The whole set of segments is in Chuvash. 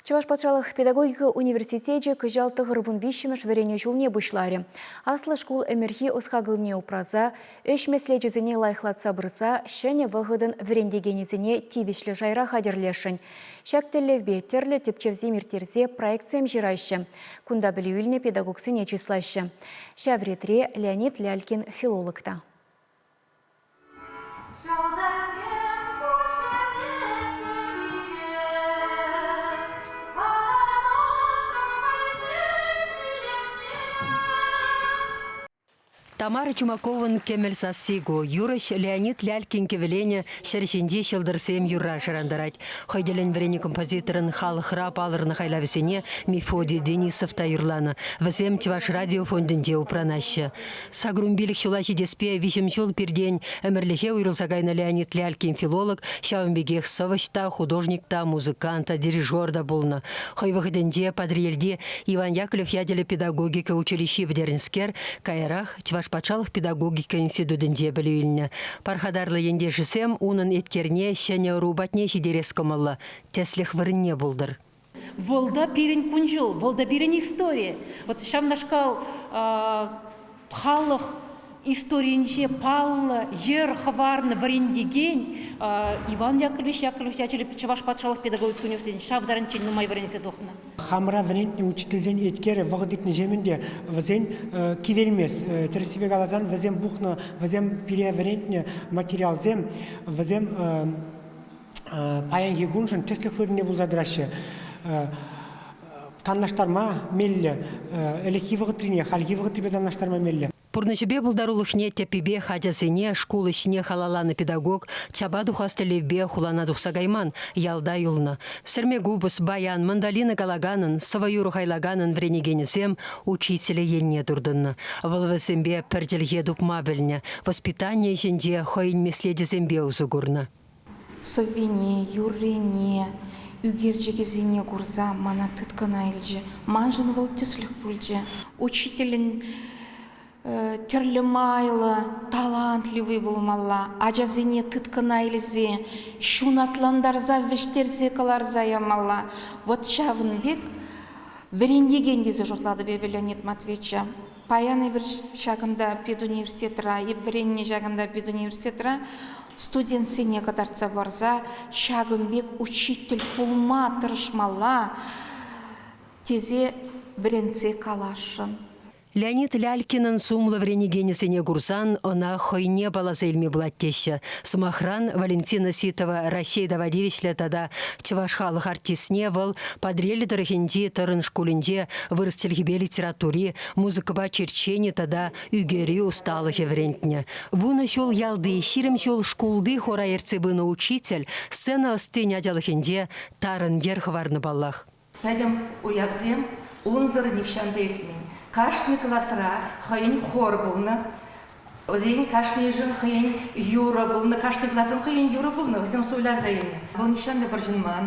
Чӑваш патшалӑх педагогика университечӗ кӑҫал 93-мӗш вӗренӳ ҫулне пуҫларӗ. Аслӑ шкул ӗмӗрхи ӑс-хакӑлне упраса, ӗҫ меслечӗсене лайӑхлатса пырса ҫӗнӗ вӑхӑтӑн вӗрентекенӗсене тивӗҫлӗ шайра хатӗрлесшӗн. Ҫак тӗллевпе тӗрлӗ тӗпчевсем ирттерсе проектсем ҫыраҫҫӗ. Кунта пӗлӳ илнӗ педагогсене чыслаҫҫӗ. Ҫав ретре Леонид Лялькин филолог та. Тамара Чумаковӑн кӗмӗл сасси ку. Юрӑҫ Леонид Лялькин кӗвӗленӗ Ҫӗр ҫинчи ҫӑлтӑрсем юрра шӑрантарать. Хӑй тӗллӗн вӗреннӗ композиторӑн халӑхра палӑрнӑ хайлавӗсене Мефодий Денисов та юрланӑ. Вӗсем Чӑваш радио фондӗнче упранаҫҫӗ. Сакӑрун пилӗк ҫула ҫитеспе виҫӗм ҫул пиртен ӗмӗрлӗхе уйрӑлса кайнӑ Леонид Лялькин филолог ҫавӑн пекех сӑвӑҫ та, художник та, музыкант та, дирижер та пулнӑ. Хӑй вӑхӑтӗнче Патӑрьелти Иван Яковлев ячӗллӗ педагогика училищи пӗтернӗскер каярах Чӑваш патшалӑх педагогика институтӗнче пӗлӳ илнӗ. Пархатарлӑ ентешӗсем унӑн еткерне ҫӗнӗ ӑру патне ҫитерес кӑмӑллӑ тӗслӗх вырӑнне пултӑр. Вӑл та пирӗн кун-ҫул, вӑл та пирӗн истори. Вот ҫавнашкал халӑх историйӗнче паллӑ йӗр хӑварнӑ вӗрентекен Иван Яковлевич Яковлев ячӗллӗ Чӑваш патшалӑх педагогика университетӗнче ҫав таранччен нумай вӗренсе тухнӑ. Хамӑра вӗрентнӗ учительсен еткерӗ вӑхӑт иртнӗҫемӗн те вӗсен кивелмест. Тӗрӗссипе каласан, вӗсем пухнӑ, вӗсем пире вӗрентнӗ материалсем, вӗсем паянхи куншӑн тӗслӗх вырӑнне пулса тӑраҫҫӗ. Танлаштарма меллӗ, ӗлӗкхи вӑхӑтрине хальхи вӑхӑтрипе танлаштарма меллӗ. Пурнӑҫӗпе пултарулӑхне тӗппипех ачасене шкул ӗҫне халалланӑ педагог чапа тухас тӗллевпе хулана тухса кайман, ялта юлнӑ. Сӗрме купӑс, баян, мандолина калаканӑн, сӑвӑ-юрӑ хайлаканӑн вӗренекенӗсем учителе енне туртӑннӑ. Вӑл вӗсемпе пӗр чӗлхе тупма пӗлнӗ, воспитани ӗҫӗнче хӑйӗн меслечӗсемпе усӑ курнӑ. Сӑввине, юррине, ӳкерчӗкӗсене курса мана тыткӑна илчӗ. Маншӑн вӑл тӗслӗх пулчӗ. Учителӗн тӗрлӗ майлӑ, талантливый пулмалла. Ачасене тыткӑна илсе, ҫунатлантарса вӗҫтерсе кӑларса ямалла. Вот ҫавӑн пек вӗрентекен тесе шутлатӑп эпӗ Леонид Матвеевича. Паян эпир ҫакӑнта педуниверситетра, эп вӗреннӗ ҫакӑнта педуниверситетра студентсене кӑтартса парса ҫакӑн пек учитель пулма тӑрӑшмалла тесе вӗрентсе каласшӑн. Леонид Лялькинӑн сумлӑ вӗренекенӗсене курсан ӑна хӑйне палласа илме пулать теҫҫӗ. Сӑмахран, Валентина Ситова Раҫҫей тава тивӗҫлӗ тата чӑваш халӑх артистне вӑл Патӑрьел тӑрӑхӗнчи Тӑрӑн шкулӗнче вырӑс чӗлхипе литератури, музыкӑпа черчени тата ӳкерӳ ӑсталӑхӗ вӗрентнӗ. Вунӑ ҫул ялти, 20 ҫул шкулти хора ертсе пынӑ учитель сцена ӑстин ачалӑхӗнче тарӑн йӗр хӑварнӑ паллах. Пӗтӗм уявсем унсӑр нихҫан та иртмен. Кашни класра хӑйӗн хор пулнӑ. Вӗсен кашнийӗшӗн хӑйӗн юрӑ пулнӑ, кашни класӑн хӑйӗн юрӑ пулнӑ, вӗсем суйласа илнӗ. Вӑл нихҫан та вӑрҫӑнман.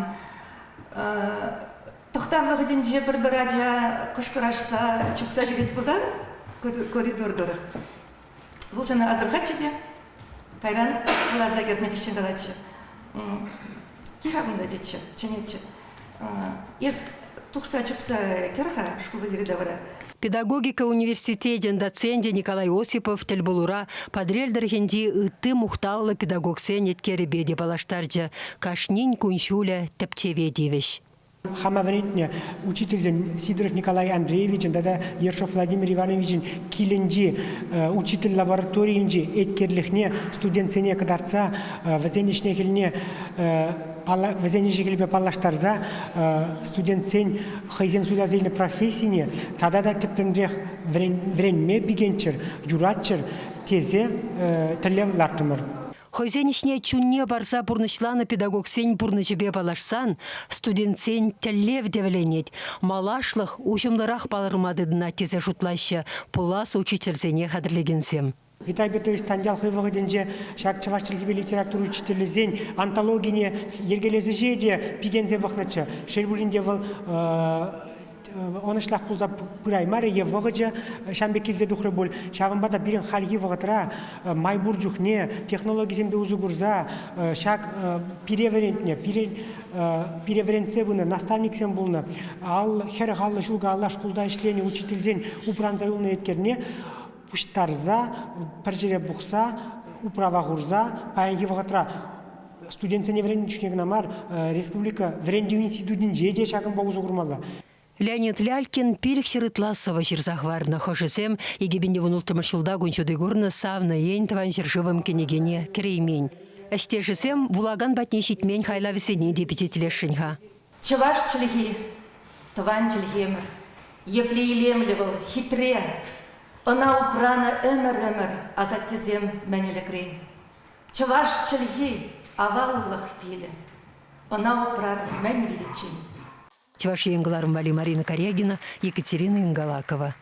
Тӑхтав вӑхӑтӗнче пӗр-пӗр ача кӑшкӑрашса чупса ҫӳрет пулсан коридор тӑрӑх. Вӑл ҫавна асӑрхатчӗ те кайран класа кӗртнӗ хыҫҫӑн калатчӗ. Кил-ха кунта тетчӗ, чӗнетчӗ. Эс тухса чупса кӗр-ха шкула йӗри-тавра. Педагогика университечӗн доценчӗ Николай Осипов тӗлпулура Патӑрьел тӑрӑхӗнчи ытти мухтавлӑ педагогсен еткерӗпе те паллаштарчӗ. Кашнин кун-ҫулӗ тӗпчеве тивӗҫ. Хама вӗрентнӗ учительсен Сидоров Николай Андреевичӑн тата Ершов Владимир Ивановичӑн килӗнчи учитель лабораторийӗнчи еткерлӗхне студентсене кӑтартса вӗсен ӗҫне-хӗлне вӗсен ӗҫӗ-хӗлӗпе паллаштарса студентсен хӑйсем суйласа илнӗ профессине тата та тӗплӗнрех вӗренме пикенччӗр, юратчӑр тесе тӗллев лартрӑмӑр. Хӑйсен ӗҫне чунне парса пурнӑҫланӑ педагогсен пурнӑҫӗпе паллашсан студентсен тӗллев тӗвӗленет, малашлӑх уҫӑмлӑрах палӑрма тытӑнать тесе шутлаҫҫӗ пулас учительсене хатӗрлекенсем. Виталий Петрович Станьял хӑй вӑхӑтӗнче ҫак чӑваш чӗлхипе литература учителӗсен антологине йӗркелес ӗҫе те пикенсе пӑхнӑччӗ. Шел пулин те вӑл. ӑнӑҫлах пулса пыраймарӗ е вӑхӑчӗ ҫавӑн пек килсе тухрӗ пуль. Ҫавӑнпа та пирӗн хальхи вӑхӑтра май пур чухне технологисемпе усӑ курса ҫак пире вӗрентнӗ, пирӗн пире вӗрентсе пынӑ наставниксем пулнӑ. 40-50 ҫул каялла шкулта ӗҫленӗ учительсен упранса юлнӑ еткерне пуҫтарса, пӗр ҫӗре пухса, управа хурса паянхи вӑхӑтра студентсене вӗреннӗ чухне кӑна мар, республика вӗрентӳ институтӗнче те ҫакӑнпа усӑ курмалла. Леонид Лялькин 500 ытла сӑвӑ ҫырса хӑварнӑ. Хӑшӗсем 2016 ҫулта кун ҫути курнӑ «Савнӑ ен, тӑван ҫӗршывӑм» кӗнекене кӗреймен. Ӗҫтешӗсем вулакан патне ҫитмен хайлавӗсене те пичетлесшӗн-ха. Чӑваш чӗлхи, тӑван чӗлхемӗр. Епле илемлӗ вӑл, хитре. Ӑна упранӑ ӗмӗр-ӗмӗр асаттесем мӗн ӗлӗкрен. Чӑваш чӗлхи аваллӑх пилӗ. Ӑна упрар мӗн виличчен. Чӑваш Ен кӑларӑм валли Марина Карягина, Екатерина Ингалакова.